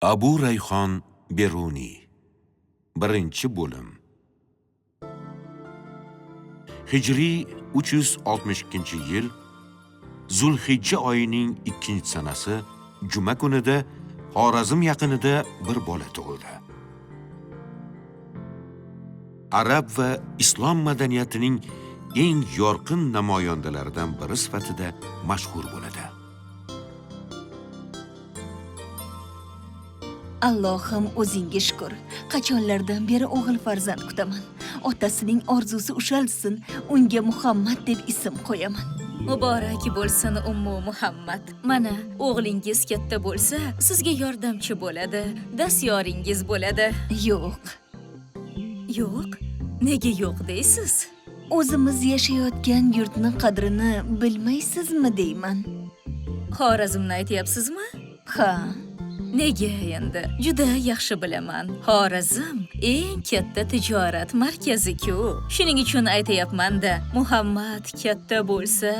Abu Rayhon Beruniy. 1-bo'lim. Hijriy 362-yil Zulhijja oyining 2-sanasi juma kunida Xorazm yaqinida bir bola tug'ildi. Arab va islom madaniyatining eng yorqin namoyandalaridan biri sifatida mashhur bo'ladi. Allohim o'zingga shukr. Qachonlardan beri o'g'il farzand kutaman. Otasining orzusi ushalsin, unga Muhammad deb ism qo'yaman. Muborak bo'lsin Ummu Muhammad. Mana o'g'lingiz katta bo'lsa, sizga yordamchi bo'ladi, dastyoringiz bo'ladi. Yo'q. Yo'q? Nega yo'q deysiz? O'zimiz yashayotgan yurtni qadrini bilmaysizmi deyman. Xorazmni aytyapsizmi? Ha. Nega endi? Juda yaxshi bilaman. Xorazm eng katta tijorat markazi-ku. Shuning uchun aytayapman-da, Muhammad katta bo'lsa,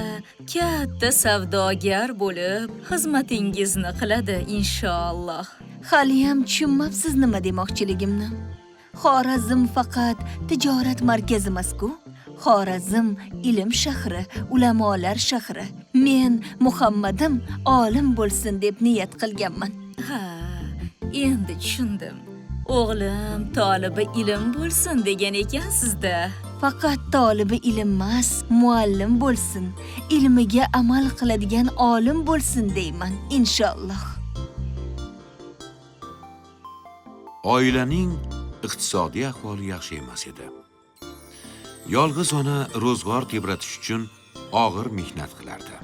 katta savdogar bo'lib, xizmatingizni qiladi inshaalloh. Haliyam tushunmabsiz nima demoqchiligimni. Xorazm faqat tijorat markazi emas-ku. Xorazm ilm shahri, ulamolar shahri. Men Muhammadim olim bo'lsin deb niyat qilganman. Ha, endi tushundim. O'g'lim tolibi ilm bo'lsin degan ekansizda. Faqat tolibi ilm emas, muallim bo'lsin, ilmiga amal qiladigan olim bo'lsin deyman, inshaalloh. Oilaning iqtisodiy ahvoli yaxshi emas edi. Yolg'iz ona ro'zg'or tebratish uchun og'ir mehnat qilardi.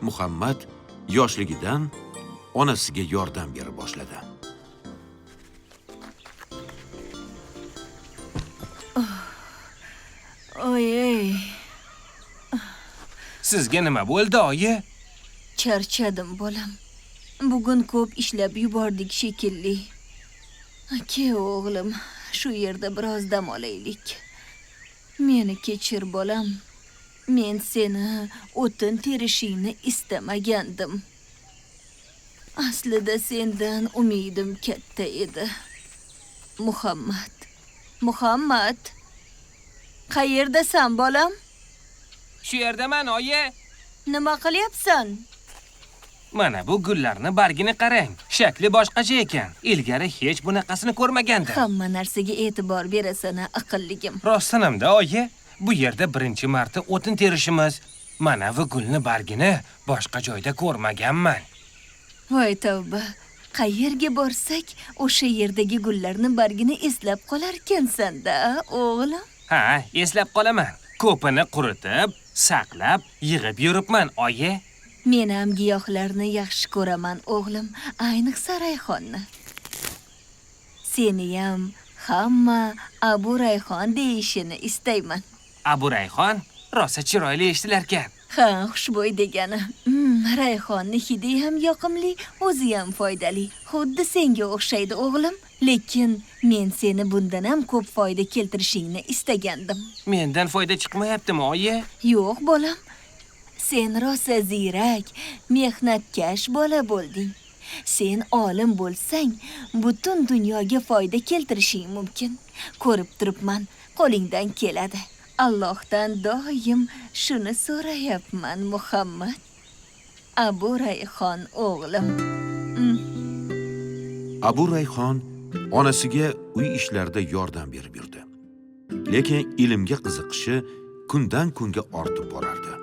Muhammad yoshligidan onasiga yordam bera boshladi. Oy-ey. Sizga nima bo'ldi, oyi? Charchadim, bolam. Bugun ko'p ishlab yubordik shekilli. Aka, o'g'lim, shu yerda biroz dam olaylik. Meni kechir, bolam. Men seni o'tin terishingni istamagandim. Aslida sendan umidim katta edi. Muhammad. Muhammad. Qayerdasan, bolam? Shu yerdaman, oyi. Nima qilyapsan? Mana bu gullarni bargini qarang. Shakli boshqacha ekan. Ilgari hech bunaqasini ko'rmagandim. Hamma narsaga e'tibor berasan, aqlligim. Rostdanam-da, oyi. Bu yerda birinchi marta o'tin terishimiz. Mana bu gulni bargini boshqa joyda ko'rmaganman. Voy tavba. Qayerga borsak, o'sha yerdagi gullarni bargini eslab qolarkansan-da, o'g'lim. Ha, eslab qolaman. Ko'pini quritib, saqlab, yig'ib yuribman, oyi. Men ham giyohlarni yaxshi ko'raman, o'g'lim, ayniqsa rayhonni. Seni ham hamma Abu Rayhon deyishini istayman. Abu Rayhon rosa chiroyli eshitilarkan. Ha, xushbo'y degani. Rayhonni hidi ham yoqimli, o'zi ham foydali. Xuddi senga o'xshaydi, o'g'lim. Lekin men seni bundan ham ko'p foyda keltirishingni istagandim. Mendan foyda chiqmayaptimi, oyi? Yo'q, bolam. Sen rosa ziyrak, mehnatkash bola bo'lding. Sen olim bo'lsang, butun dunyoga foyda keltirishing mumkin. Ko'rib turibman, qo'lingdan keladi. Allohdan doim shuni so'rayapman, Muhammad. Abu Rayhon o'g'lim. Abu Rayhon onasiga uy ishlarida yordam berib yurdi. Lekin ilmga qiziqishi kundan kunga ortib borardi.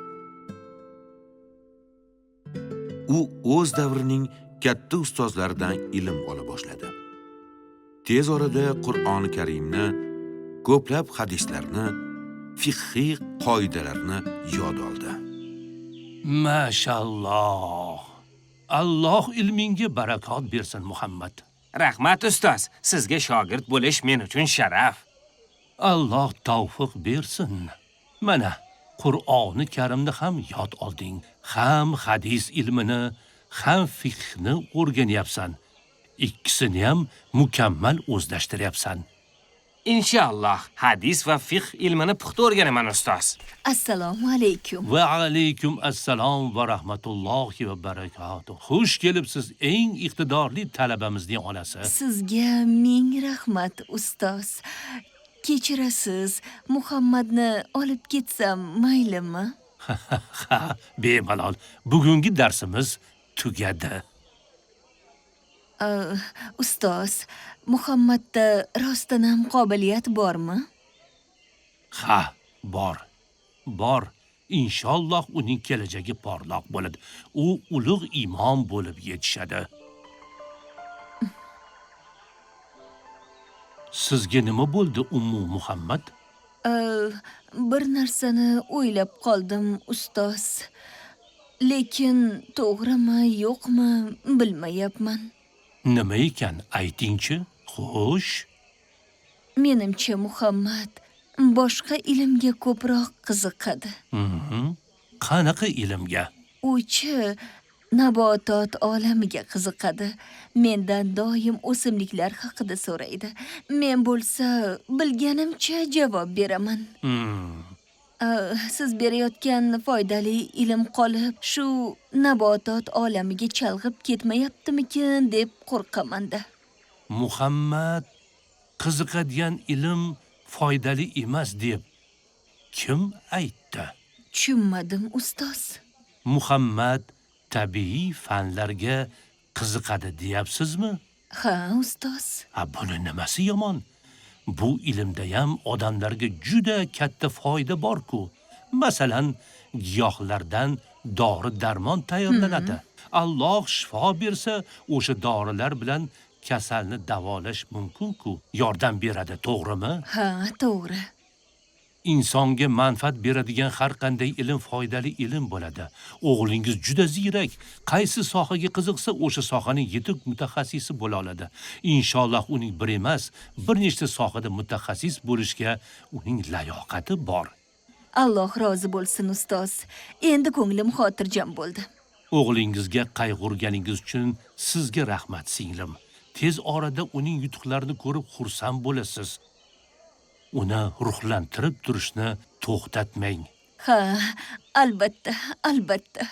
U o'z davrining katta ustozlaridan ilm ola boshladi. Tez orada Qur'oni Karimni, ko'plab hadislarni, fiqhiy qoidalarni yod oldi. Mashalloh. Alloh ilmingga barakot bersin, Muhammad. Rahmat, ustoz. Sizga shogird bo'lish men uchun sharaf. Alloh tavfiq bersin. Mana Qur'oni Karimni ham yod olding, ham hadis ilmini, ham fiqhni o'rganyapsan. Ikkisini ham mukammal o'zlashtiryapsan. Inshaalloh, hadis va fiqh ilmini puxta o'rganaman, ustoz. Assalomu alaykum. Va alaykum assalom va rahmatullohi va barakatuh. Xush kelibsiz, eng iqtidorli talabamizning onasi. Sizga ming rahmat, ustoz. Kechirasiz, Muhammadni olib ketsam maylimi? Ha, bemalol. Bugungi darsimiz tugadi. Ustoz, Muhammadda rostdan ham qobiliyat bormi? Ha, bor. Bor. Inshaalloh uning kelajagi porloq bo'ladi. U ulug' imom bo'lib yetishadi. Sizga nima bo'ldi, Ummu Muhammad? Bir narsani o'ylab qoldim, ustoz. Lekin to'g'rimi, yo'qmi bilmayapman. Nima ekan, aytingchi? Xo'sh. Menimcha Muhammad boshqa ilmga ko'proq qiziqadi. Qanaqa ilmga? Uchi nabotot olamiga qiziqadi. Mendan doim o'simliklar haqida so'raydi. Men bo'lsa bilganimcha javob beraman. Siz berayotgan foydali ilm qolib, shu nabotot olamiga chalg'ib ketmayaptimikin deb qo'rqaman-da. Muhammad qiziqadigan ilm foydali emas deb kim aytdi? Tushunmadim, ustoz. Muhammad tabiiy fanlarga qiziqadi deyapsizmi? Ha, ustoz. Ha, buni nimasi yomon? Bu ilmda ham odamlarga juda katta foyda bor-ku. Masalan, giyohlardan dori-darmon tayyorlanadi. Alloh shifo bersa, o'sha dorilar bilan kasalni davolash mumkin-ku. Yordam beradi, to'g'rimi? Ha, to'g'ri. Insonga manfaat beradigan har qanday ilm foydali ilm bo'ladi. O'g'lingiz juda ziyrak, qaysi sohaga qiziqsa, o'sha sohaning yetuk mutaxassisi bo'la oladi. Inshaalloh uning bir emas, bir nechta sohada mutaxassis bo'lishga uning layoqati bor. Alloh rozi bo'lsin, ustoz. Endi ko'nglim xotirjam bo'ldi. O'g'lingizga qayg'urganingiz uchun sizga rahmat, singlim. Tez orada uning yutuqlarini ko'rib xursand bo'lasiz. Uni ruhlantirib turishni to'xtatmang. Ha, albatta, albatta.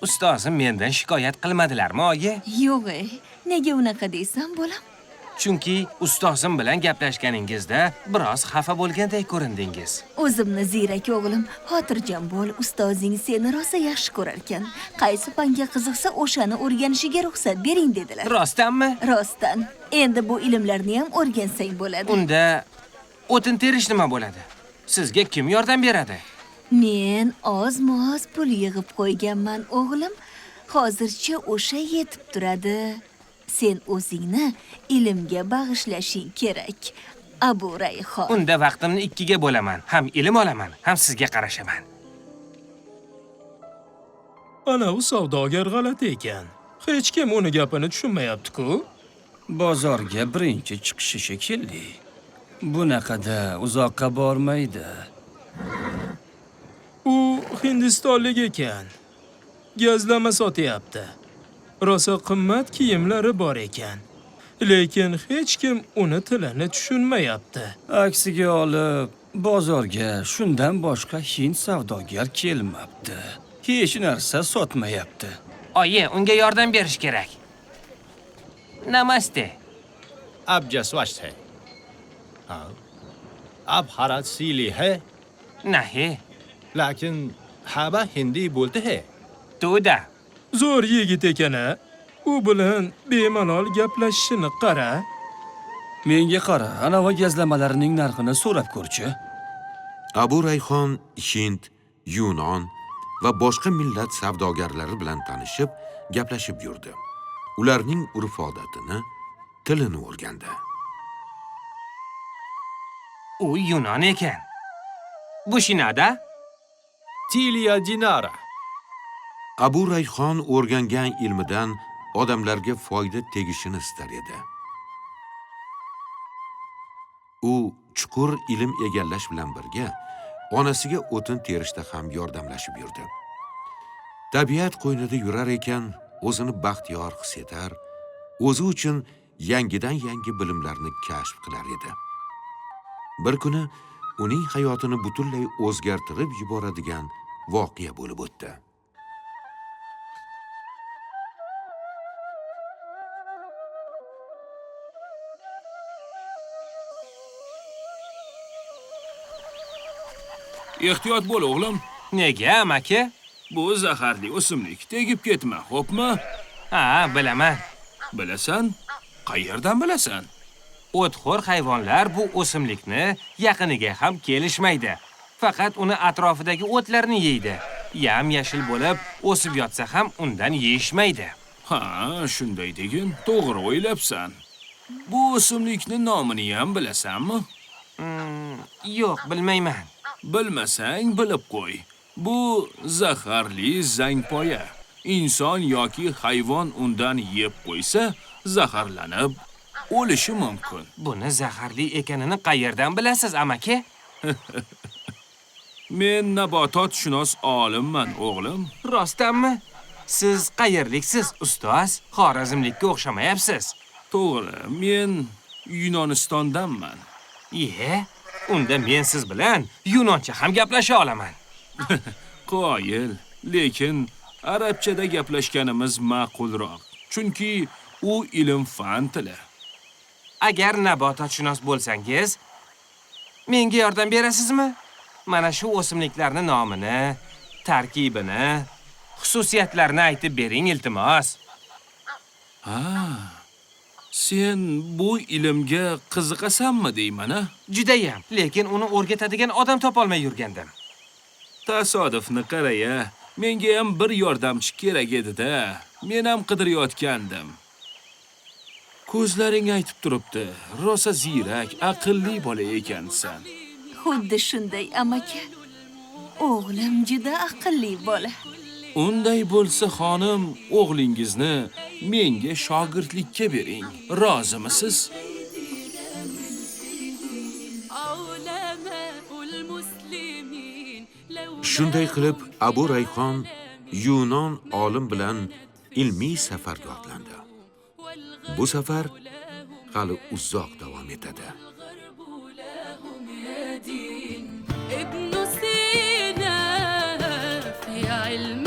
Ustozim mendan shikoyat qilmadilarmi, oyi? Yo'q, nega unaqa deysan, bolam? Chunki ustozim bilan gaplashganingizda biroz xafa bo'lganday ko'rindingiz. O'zimni ziyrak o'g'lim, xotirjam bo'l, ustozing seni rosa yaxshi ko'rar ekan. Qaysi fanga qiziqsa, o'shani o'rganishiga ruxsat bering dedilar. Rostdanmi? Rostdan. Endi bu ilmlarni ham o'rgansang bo'ladi. Unda o'tin terish nima bo'ladi? Sizga kim yordam beradi? Men oz-moz pul yig'ib qo'yganman, o'g'lim. Hozircha o'sha yetib turadi. Sen o'zingni ilmga bag'ishlashing kerak, Abu Rayhon. Unda vaqtimni ikkiga bo'laman. Ham ilm olaman, ham sizga qarashaman. Ana u savdogar g'alati ekan. Hech kim uni gapini tushunmayapti-ku. Bozorga birinchi chiqishi shekilli. Bunaqada uzoqqa bormaydi. U hindistonlik ekan. Gazlama sotyapti. Rosa qimmat kiyimlari bor ekan. Lekin hech kim uni tilini tushunmayapti. Aksiga olib, bozorga shundan boshqa hind savdogar kelmabdi. Hech narsa sotmayapti. Oyi, unga yordam berish kerak. Namaste. Ab jasvasht hai. Ha. Ab harat sili hai. Nahi. Lakin haba hindi bo'lte hai. To'da. Zo'r yigit ekan-a. U bilan bemalol gaplashishini qara. Menga qara, anava gazlamalarining narxini so'rab ko'rchi. Abu Rayhon hind, yunon va boshqa millat savdogarlari bilan tanishib, gaplashib yurdi. Ularning urf-odatini, tilini o'rgandi. U yunon ekan. Bushinada? Tiliya dinara. Abu Rayhon o'rgangan ilmidan odamlarga foyda tegishini istar edi. U chuqur ilm egallash bilan birga onasiga o'tin terishda ham yordamlashib yurdi. Tabiat qo'ynida yurar ekan, o'zini baxtiyor his etar, O'zi uchun yangidan yangi bilimlarni kashf qilar edi. Bir kuni uning hayotini butunlay o'zgartirib yuboradigan voqea bo'lib o'tdi. Ehtiyot bo'l, o'g'lim. Nega, amaki? Bu zaharli o'simlik, tegib ketma, xo'pmi? Ha, bilaman. Bilasan? Qayerdan bilasan? O'txo'r hayvonlar bu o'simlikni yaqiniga ham kelishmaydi. Faqat uni atrofidagi o'tlarni yeydi. Yam-yashil bo'lib o'sib yotsa ham undan yeyishmaydi. Ha, shunday degin, to'g'ri o'ylabsan. Bu o'simlikni nomini ham bilasanmi? Yo'q, bilmayman. Bilmasang bilib qo'y. Bu zaharli zangpoya. Inson yoki hayvon undan yeb qo'ysa, zaharlanib o'lishi mumkin. Buni zaharli ekanini qayerdan bilasiz, amaki? Men nabototshunos olimman, o'g'lim. Rostdanmi? Siz qayerliksiz, ustoz? Xorazmlikka o'xshamayapsiz. To'g'ri, men Yunonistondanman. Iye, unda men siz bilan yunoncha ham gaplasha olaman. Qoyil, lekin arabchada gaplashganimiz ma'qulroq. Chunki u ilm-fan tili. Agar nabototshunos bo'lsangiz, menga yordam berasizmi? Mana shu o'simliklarning nomini, tarkibini, xususiyatlarini aytib bering, iltimos. Ha. Sen bu ilmga qiziqasanmi deyman, a? Judayam, lekin uni o'rgatadigan odam topolmay yurgandim. Tasodifni qara-ya, menga ham bir yordamchi kerak edi-da. Men ham qidirayotgandim. Ko'zlaring aytib turibdi, rosa ziyrak, aqlli bola ekansan. Xuddi shunday, amaki. O'g'lim juda aqlli bola. Unday bo'lsa, xonim, o'g'lingizni menga shogirdlikka bering. Rozimisiz? Shunday qilib Abu Rayhon Yunon olim bilan ilmiy safarga otlandi. Bu safar hali uzoq davom etadi. ابن سينا في علم